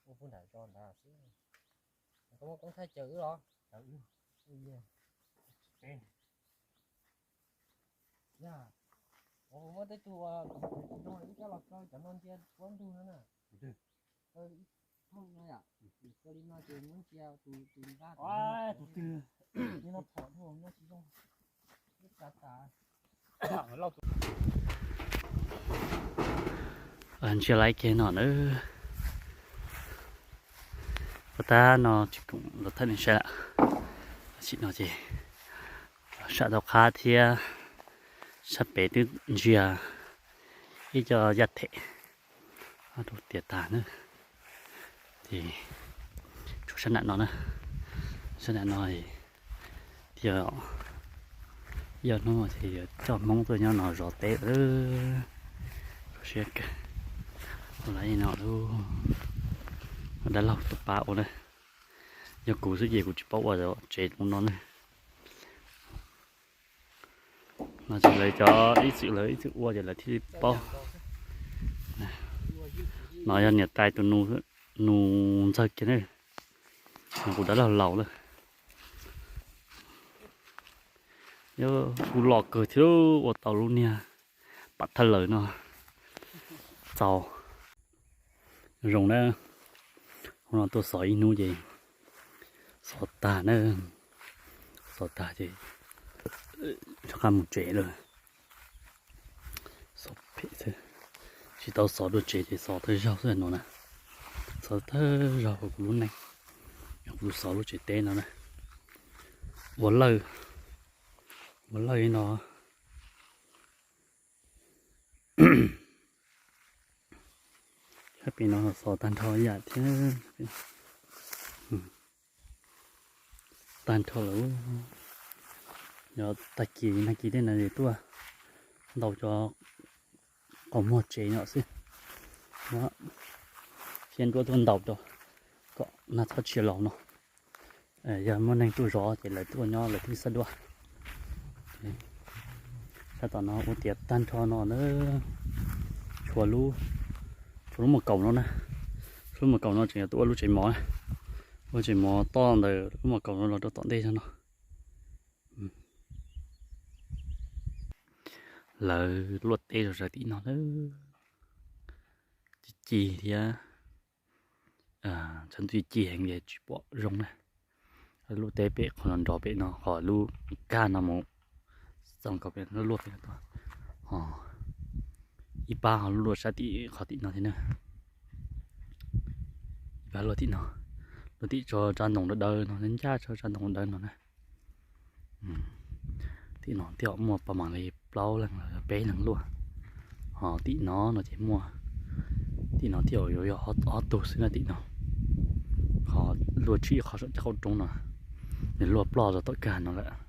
Ua puag nram zos ntawd xwb. Koj muaj koob thaij caw wb los? Yog, muaj tej tug tsis zoo wb coj los kaw cov no ntsia puab ntug no na. Ib thooj no yom, kaw li no ces muab ntsia tus tus nqaj tus twg li no phom dhau no tsis zoo. Ntsia laiv kiag no na. Puag ta no tsis koom los thaij nej saib lawm. Tam sim no ces sab tom qab thiab sab pem twb ntsia ib co yaj them rau tiav tag na. Ces tshuav sab nram no na, sab nram no thiab. Yog hnub ces yuav coj Hmoob tuaj nyob no zov teb lawm. Kho siab kawg. Ua li no lauj, dab laug tuaj pab ua na. Yog kuv xwb ces kuv tsis paub ua tsev mus no na. No ces lawv cov ib txwm lawv ib txwm ua ces lawv thiaj li paub. No yog niam tais tus nus ntxawg kiag na. Kuv dab laug laus lawm. Yog kuv los kawg thiab ua tau lub niag pam thaj lawm no txaus. Zoo na, hmo no tuaj xov ib hnub ces xov tag na, xov tag ces rov qab mus tsev lawm. Xov phem xwb, tsis tau xov dua tsev ces xov thawj zaug xwb no na. Xov thawj zaug kuv lub neej, kuv xov lub tsev teb no na. Ua lawj, ua lawj no. Sab pem no xov tag nrho yam thiab. Tag nrho lawm. Yog tag kis nag kis tej no tuaj ntaus cov qhov muag tsev no xwb. Muab phiab nruab tuaj ntaus rau kom nag txhob tshia los no. Yog muaj neeg tuaj zov ces lawv tuaj nyob lawv thiaj xav dua. Sab tom no ua tiav tag nrho no na. Tshuav lub, tshuav lub mos kaum no na. Lub mos kaum no tseem yuav tuaj ua lub tsev mov na. Ua tsev mov toj ntawm lub mos kaum no los rau tom ntej no. Lawv luaj teb rau sab tim no na. Ci ci thiab. Tshav ntuj ci ci heev ces tsis pom zoo na. Luaj teb pem qhov nrov pem no, qhov lub kag no mus txog nkaus pem luaj pem no tuaj. Ho ib pab ho luaj sab tim qhov tim no thiab na. Ib pab luaj tim no, luaj tim tso tsa ntoo dawb dawb no, ncaj tso tsa ntoo dawb no na. Tim no thiaj muaj pab mam li plaub leeg los peb leeg luaj. Ho tim no no ces muaj, tim no thiaj yuav yog ob tug xwb na tim no. Ho luaj tshwm qhov saum caj qaum roob no, nws luaj ploj rau tom kag no lawm.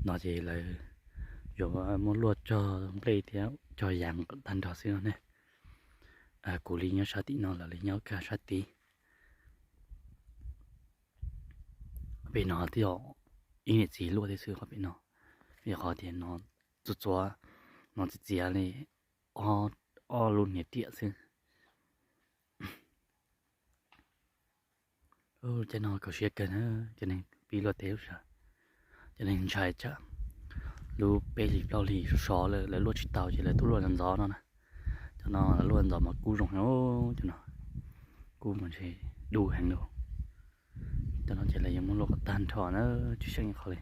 No ces lawv yuav muab luaj cog nplej thiab cog yas kom tag nrho xwb no ne. Kuv li nyob sab tim no, lawv li nyob kag sab tid. Pem no thiaj ib niam txiv luaj thiab xwb qhov pem no, vim qhov tias no txuas txuas, no txiav txiav li ob lub niag riam xwb. Cov no kho siab kawg na, cov neeg pib luaj teb lub sij hawm, cov neeg ntshai tsam lub peb hlis plaub hlis sov sov lawm lawv luaj tsis tau ces lawv tuaj luaj ntxov ntxov no na. Cov no lawv luaj ntxov mas kub zoo heev, cov no kub mas ntshe dub heev li. Cov no ces lawv yuav muab luaj kom tag nrho na, tsis seem qhov li.